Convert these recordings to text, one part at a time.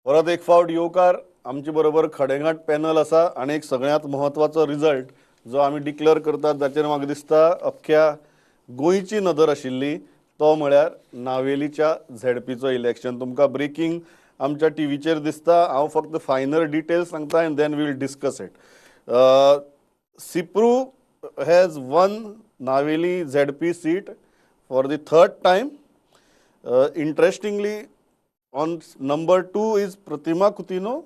परत एक फावट येवकार. आमचे बरोबर खडेगांठ पॅनल आसा आनी एक सगळ्यांत म्हत्वाचो रिजल्ट जो आमी डिक्लेअर करतात, जाचेर म्हाका दिसता अख्ख्या गोंयची नदर आशिल्ली, तो म्हळ्यार नावेलीच्या झेडपीचो इलेक्शन. तुमकां ब्रेकींग आमच्या टिवीचेर दिसता. हांव फक्त फायनल डिटेल्स सांगता and then we'll discuss it. Sipru has won Navelim ZP seat for the third time. Interestingly, on number 2 is Pratima Coutinho,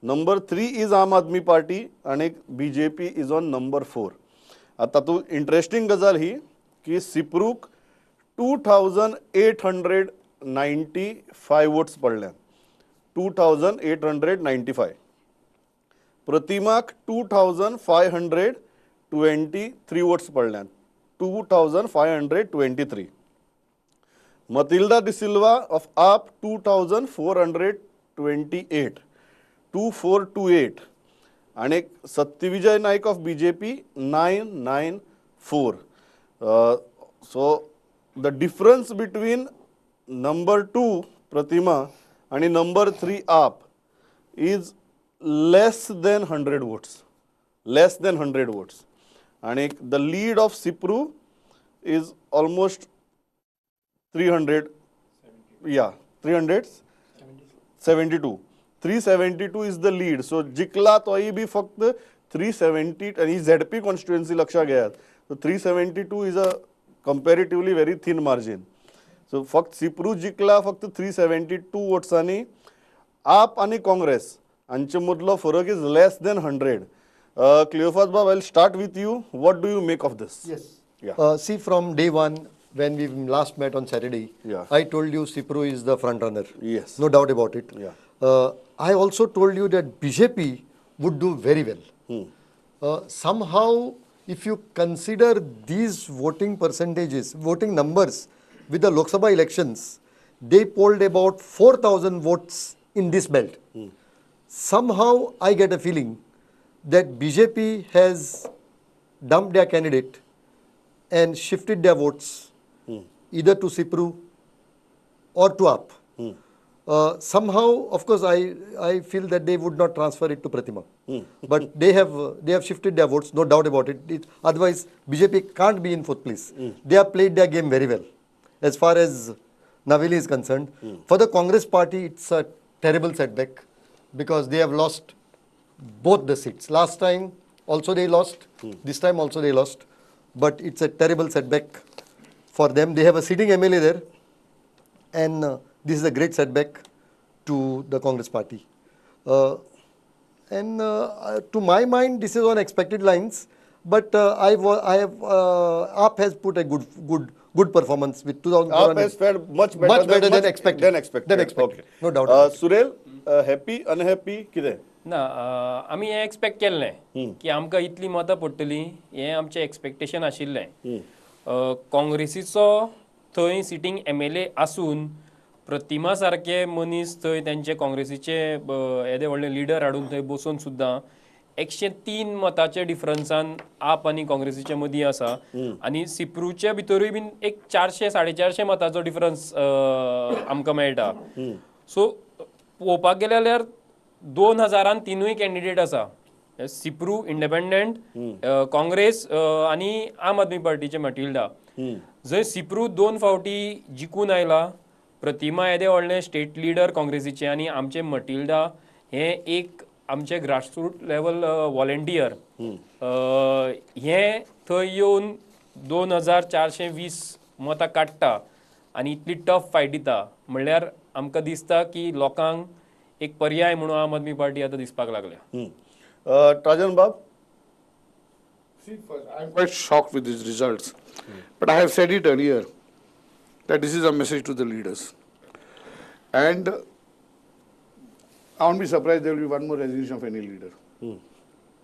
number 3 is Aam Aadmi Party आनी BJP is on number 4. आतां तातूंत interesting गजाल ही की सिप्रूक 2895 votes पडल्यात, 2895. प्रतिमाक 2523 votes पडल्यात, 2523. Matilda D'Silva of AAP 2428, 2428. आनी Satyavijay Naik of BJP 994. So the difference between number 2 Pratima आनी number 3 AAP is less than 100 votes, less than 100 votes. आनी the lead of Sipru is almost 300, yeah, 372. 372 is the lead. So जिखला तोय बी फक्त 370, आनी ZP constituency लक्षात घेयात. So 372 is a comparatively very thin margin. So फक्त सिप्रू जिखला फक्त 372 वोट्सांनी. आप आनी काँग्रेस हांचे मदलो फरक is less than 100. Cleophas Bob, I will start with you. What do you make of this? Yes. Yeah. See, from day one, when we last met on Saturday, Yeah. I told you Sipru is the front runner. Yes. No doubt about it. Yeah. I also told you that BJP would do very well. Somehow, if you consider these voting percentages, voting numbers with the Lok Sabha elections, they polled about 4,000 votes in this belt. Somehow, I get a feeling that BJP has dumped their candidate and shifted their votes either to Sipru or to AAP. Somehow, of course, I feel that they would not transfer it to Pratima. But they have shifted their votes, no doubt about it. Otherwise, BJP can't be in fourth place. They have played their game very well, as far as Navelim is concerned. For the Congress party, it's a terrible setback because they have lost both the seats. Last time also they lost, this time also they lost. But it's a terrible setback for them. They have a sitting MLA there, and this is a great setback to the Congress party. And to my mind, this is on expected lines. But I have AAP has put a good, good, good performance with 2,400. AAP has fared much better, Much better than expected. Than expected. Than expected. Okay. No doubt about it. Surel, happy, unhappy, कितें? ना, आमी हें expect केल्लें की आमकां इतलीं मतां पडटलीं, हें आमचें एक्सपेक्टेशन आशिल्लें. काँग्रेसीचो थंय सिटींग एमएलए आसून प्रतिमा सारके मनीस थंय तेंचे काँग्रेसीचे येदे व्हडले लिडर हाडून थंय बसोवन सुद्दां 103 मताचे डिफरन्सान आप आनी काँग्रेसीच्या मदीं आसा आनी सिप्रूच्या भितरूय बीन एक 400 450 मताचो डिफरन्स आमकां मेळटा. सो पळोवपाक गेले जाल्यार 2000न तिनूय कॅन्डिडेट आसा, सिप्रू, इंडिपेंडंट, काँग्रेस आनी आम आदमी पार्टीचे मटिल्डा. जंय सिप्रू दोन फावटी जिखून आयला, प्रतिमा येदें व्हडलें स्टेट लिडर काँग्रेसीचें आनी आमचें मटिल्डा हें एक आमचें ग्रासरूट लेवल वॉलेंटियर, हें थंय येवन 2420 मतां काडटा आनी इतली टफ फायट दिता म्हणल्यार आमकां दिसता की लोकांक एक पर्याय म्हणून आम आदमी पार्टी आतां दिसपाक लागल्या. ट्राजन बाब? See, first, I'm quite shocked with these results. But I have said it earlier that this is a message to the leaders. And I won't be surprised there will be one more resignation of any leader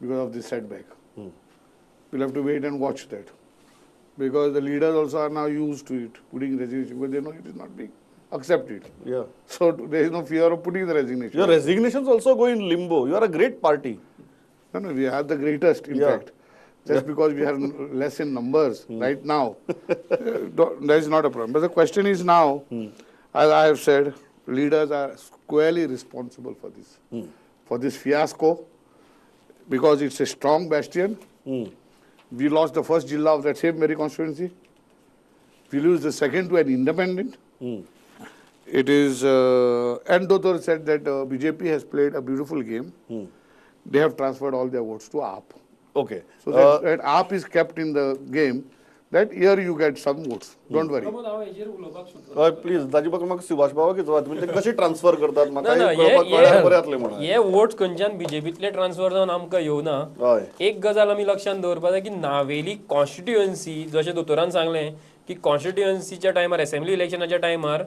because of this setback. We'll have to wait and watch that. Because the leaders also are now used to it, putting resignation, because they know it is not being accepted. So there is no fear of putting the resignation. Your resignations also go in limbo. You are a great party. No, we are the greatest, in fact. Just because we are less in numbers right now, that is not a problem. But the question is now, as I have said, Leaders are squarely responsible for this, for this fiasco, because it's a strong bastion. We lost the first jilla of that same very constituency. We lose the second to an independent. It is, and Dotor said that BJP has played a beautiful game. They have transferred all their votes to AAP. Okay. So that AAP is kept in the game. That year you get some votes. Don't worry. Please, ताजी बाबा म्हाका सुभाष बाबा कितें म्हणजे कशे transfer करतात म्हाका बरें जातलें म्हणून. हे वोट्स खंयच्यान बीजेपीतले ट्रान्सफर जावन आमकां येवना. एक गजाल आमी लक्षांत दवरपाक जाय की नावेली कॉन्स्टिट्युएन्सी, जशें दोतोरान सांगलें की कॉन्स्टिट्युएन्सीच्या टायमार, एसेंब्ली इलेक्शनाच्या टायमार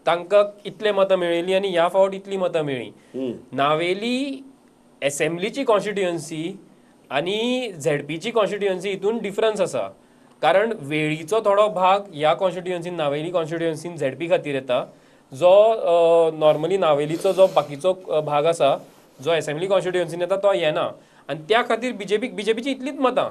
तांकां इतले मतां मेळिल्लीं आनी ह्या फावट इतलीं मतां मेळ्ळीं. नावेली एसेंब्लीची कॉन्स्टिट्युएन्सी आनी झेडपीची कॉन्स्टिट्युएन्सी हितून डिफरन्स आसा, कारण वेळीचो थोडो भाग ह्या कॉन्स्टिट्युएन्सीन, नावेली कॉन्स्टिट्युएन्सीन झेडपी खातीर येता, जो नॉर्मली नावेलीचो जो बाकीचो भाग आसा जो एसेंब्ली कॉन्स्टिट्युएन्सीन येता तो येना, आनी त्या खातीर बीजेपीची इतलीच मतां,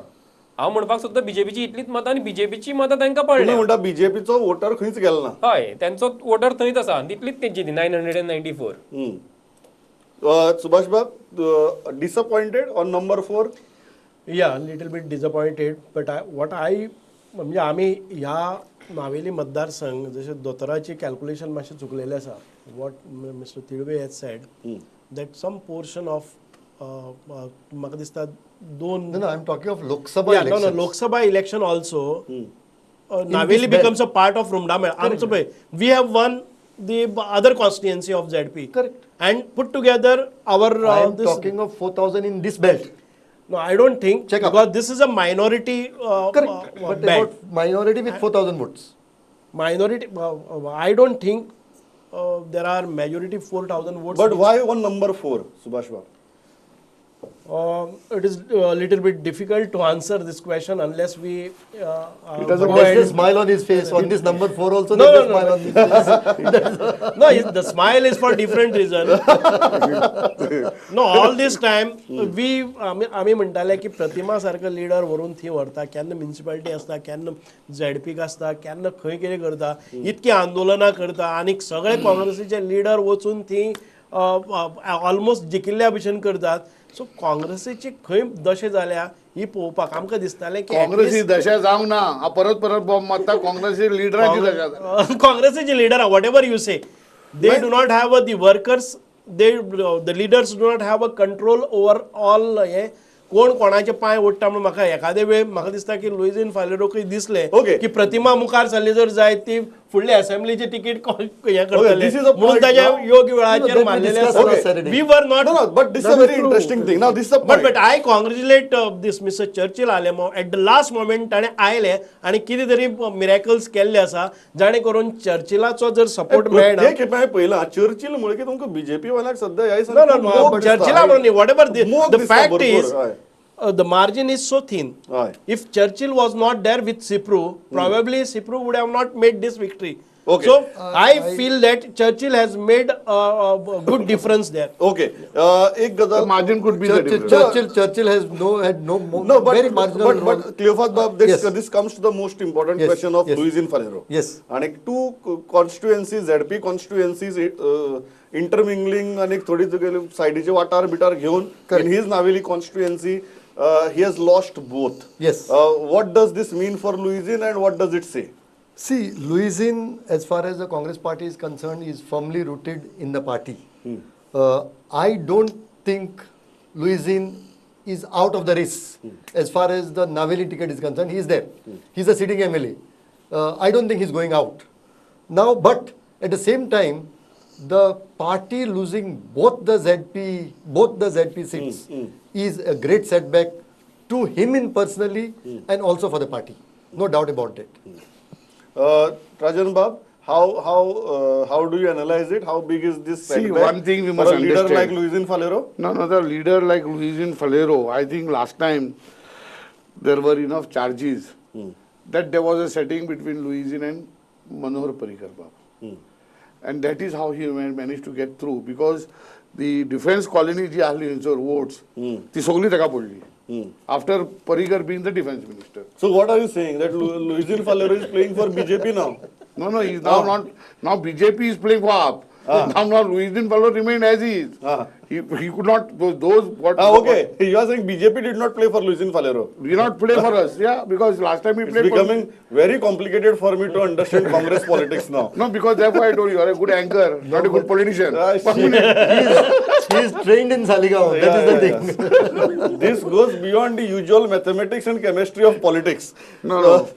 हांव म्हणपाक सोदता बीजेपीची इतलीच मतां आनी बीजेपीची मतां तांकां पडल्या. म्हणटा बीजेपीचो वोटर खंयच गेलो ना. हय, तेंचो वोटर थंयच आसा आनी तितलीच तेंची ती 994. सुभाष बाब, disappointed on number 4? Yeah, little bit disappointed, but what I म्हणजे आमी ह्या नावेली मतदारसंघ जशें दोतोराची कॅल्क्युलेशन मातशें चुकलेलें आसा. What Mister Tilve has said that some portion of म्हाका दिसता दोन, I am talking of Lok Sabha. No no, Lok Sabha election also Navelim becomes a part of Rumdamel. आमचो पळय we have won the other constituency of ZP. Correct. And put together our I am talking of 4,000 in this belt. No, I don't think. Check up. Because this is a minority. Correct. But about minority with 4,000 votes. Minority, I don't think there are majority 4,000 votes. But why on number 4, Subhash Bab? It is a little bit difficult to answer this question unless we. It has a smile on his face on this number 4 also. No, no, no. Smile on his face. No, the smile is for different reason. No, all this time we आमी म्हणटाले की प्रतिमा सारको leader व्हरून थंय व्हरता, केन्ना municipality आसता, केन्ना झेडपीक आसता, केन्ना खंय कितें करता, इतकी आंदोलनां करता आनी सगळे काँग्रेसीचे लिडर वचून थंय ऑलमोस्ट जिखिल्ल्या भशेन करतात. सो काँग्रेसीची खंय दशा जाल्या ही पळोवपाक आमकां दिसतालें की काँग्रेसी दशा जावंक ना, परत परत बॉम्ब मारता काँग्रेसी लिडरांची दशा. काँग्रेसीचे लिडरां whatever you say, they do not have the workers, they the leaders do not have a control over all. हे कोण कोणाचे पांय ओडटा म्हणून म्हाका एखादे वेळ म्हाका दिसता की लुईझीन फालेरोकूय दिसलें की प्रतिमा मुखार सरली जर जायत ती फुडली असेंब्लीची तिकीट हें करतले म्हणून ताच्या योग्य वेळाचेर मारलेलें आसा. We were not, but this is a very interesting thing. Now this is a but but I congratulate this Mister Churchill Alemao at the last moment ताणें आयले आनी कितें तरी मिरेकल्स केल्ले आसा जाणे करून चर्चिलाचो जर सपोर्ट मेळना. ते खेपे हांवें पळयलां चर्चिल म्हणलें की तुमकां बीजेपी वाल्यांक सद्या ह्या दिसांनी चर्चिला म्हणून न्ही, whatever the fact is the margin is so thin. Aye. If Churchill was not there with Sipru, probably Sipru would have not made this victory. Okay. So I feel that Churchill has made a good difference there. Okay. एक गजाल margin could be the difference. Churchill has no had no, no, but, very marginal but, role. But Cleophas Bab, this, yes. This comes to the most important yes. question of yes. Luizinho Faleiro. Yes. And two constituencies, ZP constituencies, intermingling आणि थोडी सायडीचे वाटार बिटार घेवन in his Navelim constituency, he has lost both. Yes. What does this mean for Luizinho and what does it say? See, Luizinho, as far as the Congress party is concerned, is firmly rooted in the party. I don't think Luizinho is out of the race. As far as the Navelim ticket is concerned, he is there. He is a sitting MLA. I don't think he is going out. Now, but at the same time, the party losing both the ZP seats is a great setback to him in personally and also for the party. No doubt about it. Rajan Bab, how do you analyze it? How big is this setback? See, one thing we must for a leader understand. Like Luizinho Faleiro? No, no, the leader like Luizinho Faleiro, I think last time there were enough charges that there was a setting between Luizinho and Manohar Parrikar Bab. And that is how he managed to get through, because the defense colony ji ahli hinchor votes, ti sogli taka padli. After Parrikar being the defense minister. So what are you saying? That Luizinho Faleiro is playing for BJP now? No, no, he's now not. Now BJP is playing for AAP. Now Luizinho Faleiro remained as he is. He could not, those what. Okay, you are saying BJP did not play for Luizinho Faleiro. Did not play for us, yeah, because last time he played. It's becoming very complicated for me to understand Congress politics now. No, because therefore I told you, you are a good anchor, not a good politician. He is trained in Saligao, that is the thing. This goes beyond the usual mathematics and chemistry of politics. No, no.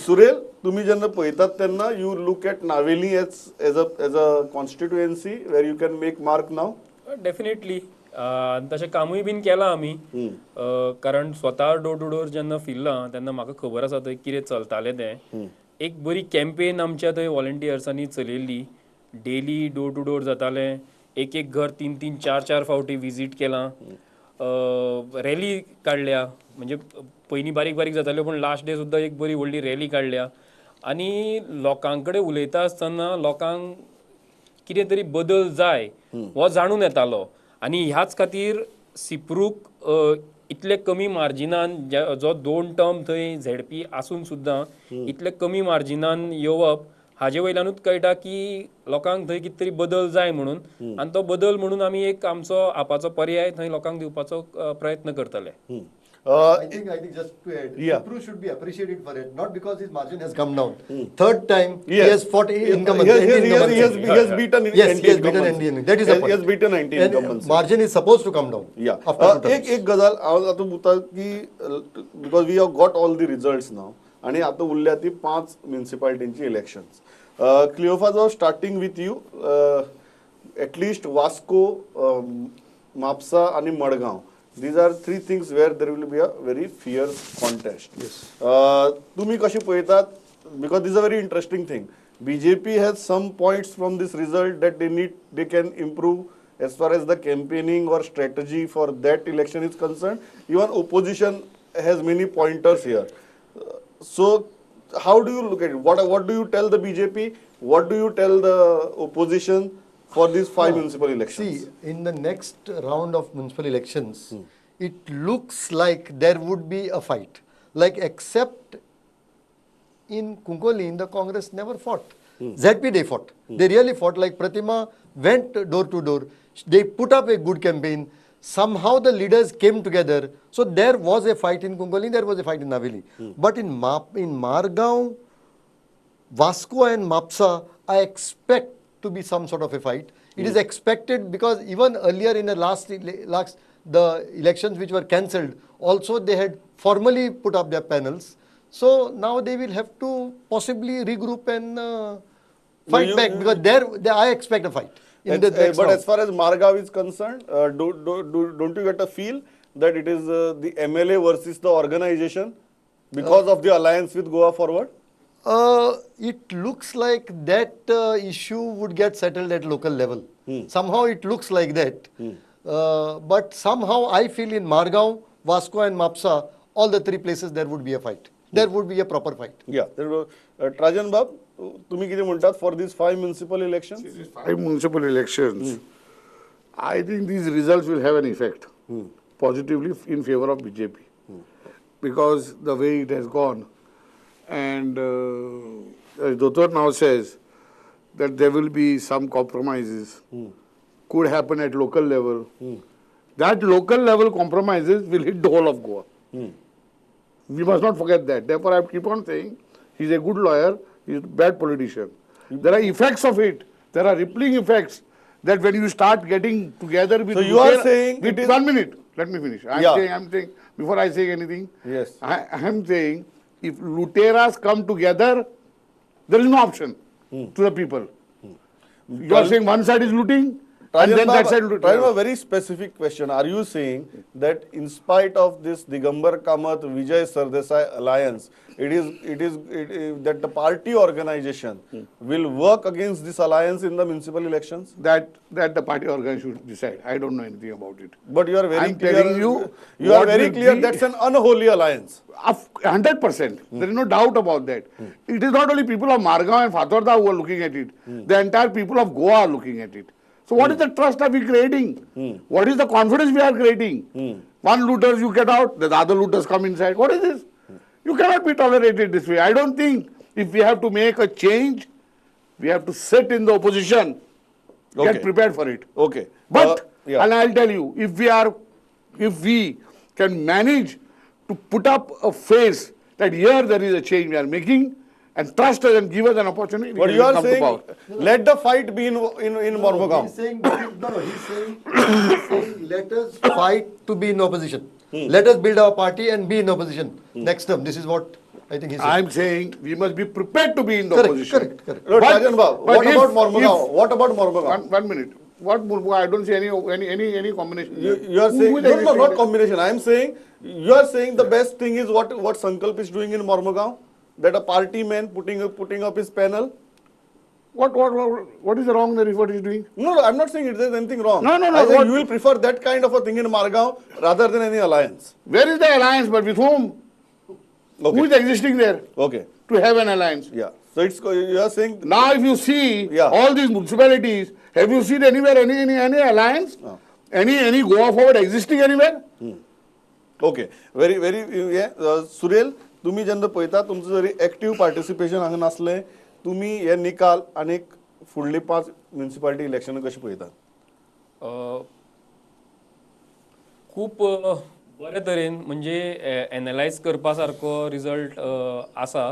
Surel, तुम्ही जेन्ना पळयतात तेन्ना you look at Navelim as a constituency where you can make mark now? Definitely. तशें कामूय बीन केलां आमी, कारण स्वता डोर टू डोर जेन्ना फिरलां तेन्ना म्हाका खबर आसा थंय कितें चलतालें तें. एक बरी कॅम्पेन आमच्या थंय वॉलंटियर्सांनी चलयल्ली, डेली डोर टू डोर जातालें, एक एक घर 3 3 4 4 फावटी विजीट केलां, रॅली काडल्या, म्हणजे पयलीं बारीक बारीक जाताल्यो पूण लास्ट डे सुद्दां एक बरी व्हडली रॅली काडल्या. आनी लोकां कडेन उलयता आसतना लोकांक कितें तरी बदल जाय हो जाणून येतालो. आनी ह्याच खातीर सिप्रूक इतले कमी मार्जिनान, जो 2 टर्म थंय झेडपी आसून सुद्दां इतले कमी मार्जिनान येवप हाजे वयल्यानूच कळटा की लोकांक थंय कितें तरी बदल जाय म्हणून. आनी तो बदल म्हणून आमी एक आमचो आपाचो पर्याय थंय लोकांक दिवपाचो प्रयत्न करतले. I think just to add, Sipru should be appreciated for it, not because his margin has come down. Third time, he has fought incumbency. He has beaten anti-incumbency. That is the point. He has beaten anti-incumbency. Margin is supposed to come down. Yeah. After 2 terms. एक गजाल हांव आतां उता की because we have got all the results now, आनी आतां उरल्या ती 5 म्युनिसिपालिटींची elections. Cleophas, starting with you, at least Vasco, Mapusa आनी Madgaon. These are 3 things where there will be a very fierce contest. Yes. तुम्ही कशी पळयतात? Because this is a very interesting thing. BJP has some points from this result that they can improve as far as the campaigning or strategy for that election is concerned. Even opposition has many pointers here. So how do you look at it? What do you tell the BJP? What do you tell the opposition for these 5 municipal elections? See, in the next round of municipal elections, it looks like there would be a fight. Like, except in Cuncolim, the Congress never fought. ZP, they fought. They really fought. Like Pratima went door to door. They put up a good campaign. Somehow the leaders came together. So there was a fight in Cuncolim, there was a fight in Navelim. But in Margao, Vasco and Mapusa, I expect to be some sort of a fight. It is expected because even earlier in the last the elections which were cancelled, also they had formally put up their panels. So now they will have to possibly regroup and fight back, because there I expect a fight. In the next but round. As far as Margao is concerned, don't you get a feel that it is the MLA versus the organization because of the alliance with Goa Forward? It looks like that issue would get settled at local level. Somehow it looks like that. But somehow I feel in Margao, Vasco and Mapusa, all the 3 places there would be a fight. There would be a proper fight. Yeah. Trajan Bab, तुम्ही किती म्हणतात for these 5 municipal elections? These 5 municipal elections, I think these results will have an effect positively in favor of BJP. Because the way it has gone. And as Dottor now says, that there will be some compromises, could happen at local level. That local level compromises will hit the whole of Goa. We must not forget that. Therefore, I keep on saying, he's a good lawyer, he's a bad politician. There are effects of it. There are rippling effects that when you start getting together with... So you are saying... With, 1 minute, let me finish. I'm saying, before I say anything, yes. I am saying, if luteras come together, there is no option to the people. You are saying one side is looting, and then that side looting. Trajan, a very specific question. Are you saying that in spite of this Digambar Kamath Vijay Sardesai alliance, it is that the party organization will work against this alliance in the municipal elections? That the party organization should decide. I don't know anything about it. But you are very I'm clear. Telling you, you are very clear. That's an unholy alliance. 100%. There is no doubt about that. It is not only people of Margao and Fatorda who are looking at it. The entire people of Goa are looking at it. So what is the trust are we creating? What is the confidence we are creating? One looter you get out, the other looters come inside. What is this? You cannot be tolerated this way. I don't think If we have to make a change, we have to sit in the opposition. Okay. Get prepared for it. Okay. But yeah. And I'll tell you, if we can manage to put up a face that here there is a change we are making, and trust us and give us an opportunity. But we you are come to saying, power. Let the fight be in Mormugao. He's saying, he's saying, let us fight to be in opposition. Let us build our party and be in opposition next term. This is what I think he's saying. I'm saying we must be prepared to be in the Correct, opposition. correct. No, Rajan Bab, what about Mormugao? What about Mormugao? One minute. What Mormugao? I don't see any combination. You are saying, no, not combination. I am saying, you are saying the best thing is what Sankalp is doing in Mormugao. That a party man putting up his panel. What is wrong there is what he's doing? No, I'm not saying there's anything wrong. No. I think you will prefer that kind of a thing in Margao rather than any alliance. Where is the alliance? But with whom? Okay. Who is existing there? Okay. To have an alliance. Yeah. So it's, you are saying now if you see all these municipalities, have you seen anywhere any alliance? No. Any Goa Forward existing anywhere? Okay. Very very yeah. Surel, तुम्ही जेन्ना पळयता तुमचो जरी active participation हांगा नासलें, तुमी हे निकाल आनी फुडली 5 म्युनिसिपालिटी इलेक्शनां कशें पळयतात? खूब बरे तरेन म्हणजे एनलायज करपा सारको रिजल्ट आसा.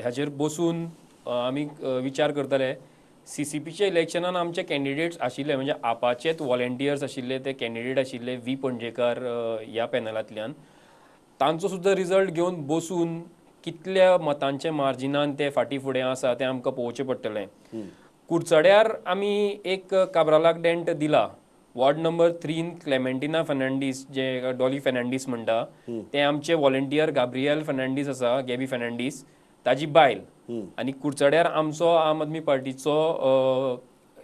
हाचेर बसून आमी विचार करतले. सीसीपीच्या इलेक्शनान आमचे कॅन्डिडेट्स आशिल्ले, म्हणजे आपाचेच वॉलेंटियर्स आशिल्ले, ते कॅन्डिडेट आशिल्ले वी पणजेकार ह्या पॅनलांतल्यान. तांचो सुद्दां रिजल्ट घेवन बसून कितल्या मतांचे मार्जिनान ते फाटीं फुडें आसा तें आमकां पळोवचें पडटलें. कुडचड्यार आमी एक काब्रालाक डेंट दिला. वॉर्ड नंबर 3 क्लेमेंटिना फर्नांडीस, जे डॉली फर्नांडीस म्हणटा, ते आमचे वॉलेंटियर गाब्रियल फर्नांडीस आसा, गॅबी फर्नांडीस, ताजी बायल. आनी कुडचड्यार आमचो आम आदमी पार्टीचो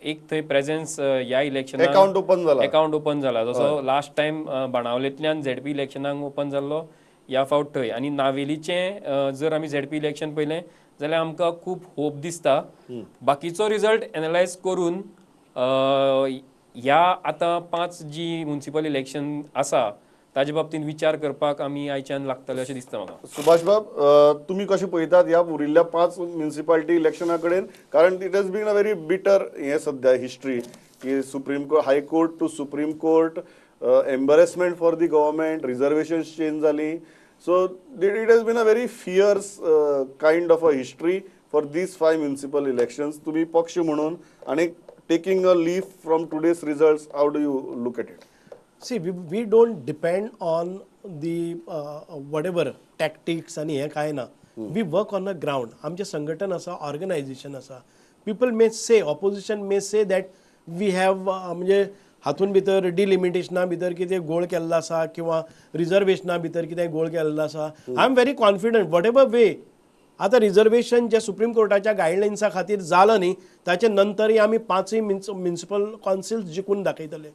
एक थंय प्रेझेन्स ह्या इलेक्शनाक अकाउंट ओपन जाला. जसो लास्ट टायम बाणावलेंतल्यान झेडपी इलेक्शनाक ओपन जाल्लो, ह्या फावट थंय. आनी नावेलीचें जर आमी झेडपी इलेक्शन पळयलें जाल्यार आमकां खूब होप दिसता. बाकीचो रिजल्ट एनलायज करून ह्या आतां 5 जी म्युनिसिपल इलेक्शन आसा ताजे बाबतींत विचार करपाक आमी आयच्यान लागतले अशें दिसता म्हाका. सुभाष बाब, तुमी कशें पळयतात ह्या उरिल्ल्या 5 म्युनिसिपालिटी इलेक्शना कडेन? कारण it has been a very bitter हें सद्या हिस्ट्री की supreme court, high court to supreme court, embarrassment for the government, reservations change जाली. So it has been a very fierce kind of a history for these 5 municipal elections. तुमी पक्ष म्हणून आनी taking a leaf from today's results, how do you look at it? See, we don't depend on the whatever tactics आणि हे काय ना. We work on the ground. आमचें संघटन आसा, ऑर्गनायझेशन आसा. People may say, opposition may say that we have म्हणजे हातून भितर डिलिमिटेशना भितर कितें गोळ केल्लो आसा किंवा रिजर्वेशना भितर कितें गोळ केल्लो आसा. I am very confident whatever way. आतां रिजर्वेशन जे सुप्रीम कोर्टाच्या गायडलायन्सा खातीर जालां न्ही, ताचे नंतरय आमी 5 म्युनिसिपल कावन्सिल्स जिखून दाखयतले.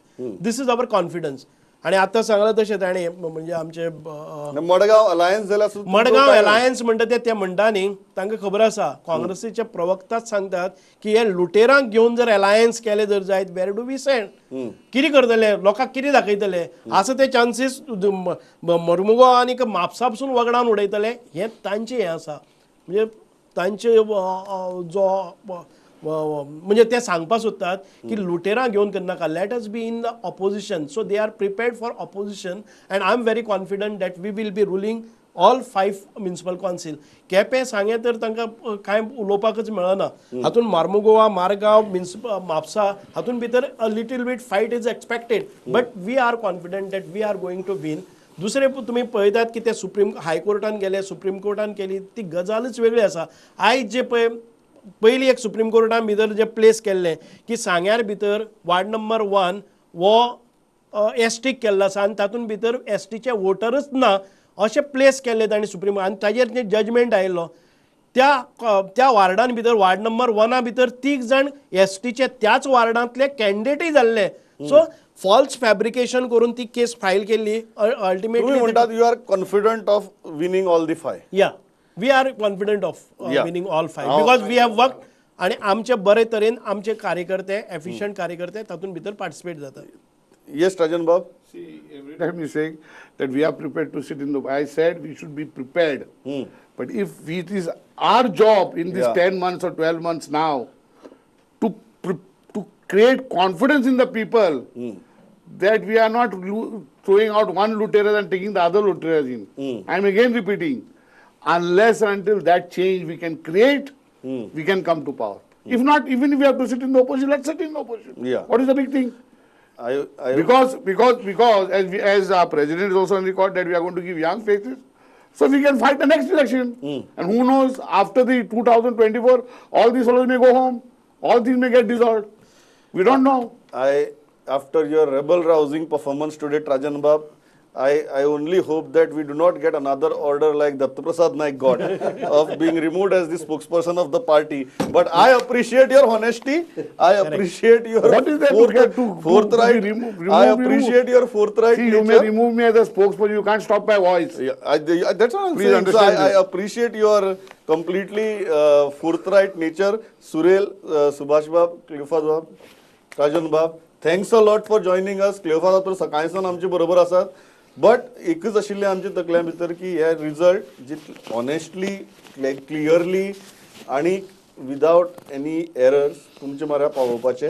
This is our confidence. आनी आतां सांगलां तशें ताणें म्हणजे आमचे मडगांव अलायन्स जाल्यार, मडगांव अलायन्स म्हणटा ते म्हणटा न्ही, तांकां खबर आसा. काँग्रेसीचे प्रवक्ताच सांगतात की हे लुटेरांक घेवन जर अलायन्स केले जर जायत, वेर do we send? कितें करतले लोकांक, कितें दाखयतले? आसा ते चान्सीस मरमुगांव आनी म्हापसा पसून वगडावन उडयतले, हें तांचें हें आसा. म्हणजे तांचे जो म्हणजे ते सांगपाक सोदतात की लुटेरां घेवन करनाका, let us be in the opposition. So they are prepared for opposition and I am very confident that we will be ruling all 5 municipal council. Quepem Sanguem तर तांकां कांय उलोवपाकच मेळना. हातून मार्मुगोवा, मारगांव, म्युनिसिपल म्हापसा हातून भितर a little bit fight is expected, but we are confident that we are going to win. दुसरें तुमी पळयतात की ते सुप्रीम हायकोर्टान गेले, सुप्रीम कोर्टान केली, ती गजालच वेगळी आसा. आयज जे पळय पयली एक सुप्रीम कोर्टान भितर जे प्लेस केल्लें की सांग्यार भितर वार्ड नंबर 1 हो एसटीक केल्लो आसा आनी तातूंत भितर एसटीचे वोटरच ना अशें प्लेस केल्लें तांणी सुप्रीम, आनी ताजेर जें जजमेंट आयिल्लो त्या वार्डान भितर वार्ड नंबर 1 भितर 3 जाण एसटीचे त्याच वार्डांतले कॅन्डिडेटय जाल्ले. सो फॉल्स फॅब्रिकेशन करून ती केस फायल केल्ली. अल्टिमेटली म्हणटात you are confident of winning all the 5. Yeah, we are confident of winning all 5 because we have work आनी आमचे बरे तरेन आमचे कार्यकर्ते, एफिशियंट कार्यकर्ते तातूंत भितर पार्टिसिपेट जातात. Yes Rajan Bab. See, every time you say that we are prepared to sit in the, I said we should be prepared. But if it is our job in this 10 months or 12 months now to create confidence in the people that we are not throwing out one luteras and taking the other luteras in. I am again repeating, unless and until that change we can create, we can come to power. If not, even if we have to sit in the opposition, let's sit in the opposition. Yeah. What is the big thing? Because as our president is also on record that we are going to give young faces, so we can fight the next election. And who knows, after the 2024, all these fellows may go home, all these may get dissolved. We don't know. After your rebel rousing performance today, Trajan Bab, I only hope that we do not get another order like Dattaprasad Naik got of being removed as the spokesperson of the party. But I appreciate your honesty. I appreciate your what is there forthright. I appreciate your forthright. See, you may remove me as a spokesperson. You can't stop my voice. Yeah, that's what I'm saying. So I appreciate your completely forthright nature. Surel, Subhash Bab, Cleophas Bab, Rajan Bab, thanks a lot for joining us. Cleophas Bab तर सकाळीसान आमचे बरोबर आसात. But एकच आशिल्लें आमच्या तकल्या भितर की हे रिजल्ट जित ऑनेस्टली क्लियरली आनी विदावट एनी एरर्स तुमचे म्हऱ्या पावोवपाचे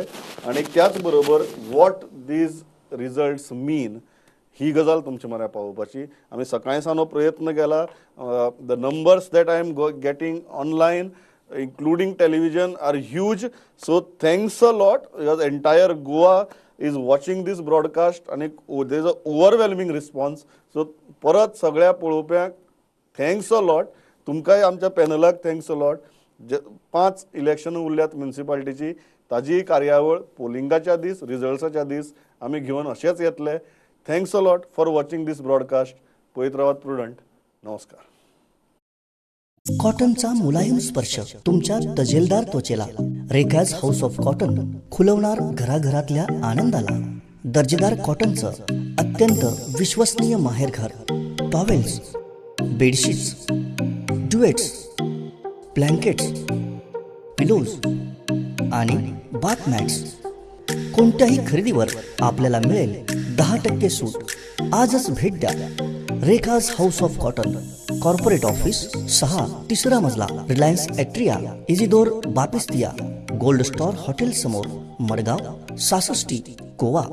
आनी त्याच बरोबर what these results mean he गजाल तुमचे म्हऱ्या पावोवपाची. आमी सकाळी सावन हो प्रयत्न केला. The numbers that I am getting online including television are huge. So thanks a lot because entire Goa is watching this broadcast and there is an overwhelming response. So परत सगळ्या पळोवप्यांक thanks a lot. तुमकांय आमच्या पॅनलाक thanks a lot. 5 election उरल्यात म्युनिसिपालिटीची, ताजी कार्यावळ पोलिंगाच्या दीस रिजल्ट्साच्या दीस आमी घेवन अशेंच येतले. Thanks a lot for watching this broadcast. पळयत रावात प्रुडंट. नमस्कार. कॉटनचा मुलायम स्पर्श तुमच्या तजेलदार त्वचेला रेखाज हाऊस ऑफ कॉटन खुलवणार घराघरातल्या आनंदाला. दर्जेदार कॉटनचं अत्यंत विश्वसनीय माहेरघर. Towels, bedsheets, duvets, blankets, pillows आणि बाथ मॅट्स. कोणत्याही खरेदीवर आपल्याला मिळेल 10% सूट. आजच भेट द्या Rekha's house of cotton, corporate office 6, तिसरा मजला, Reliance Atria, Isidore Baptista, gold star hotel समोर, मडगाव, 66, गोवा.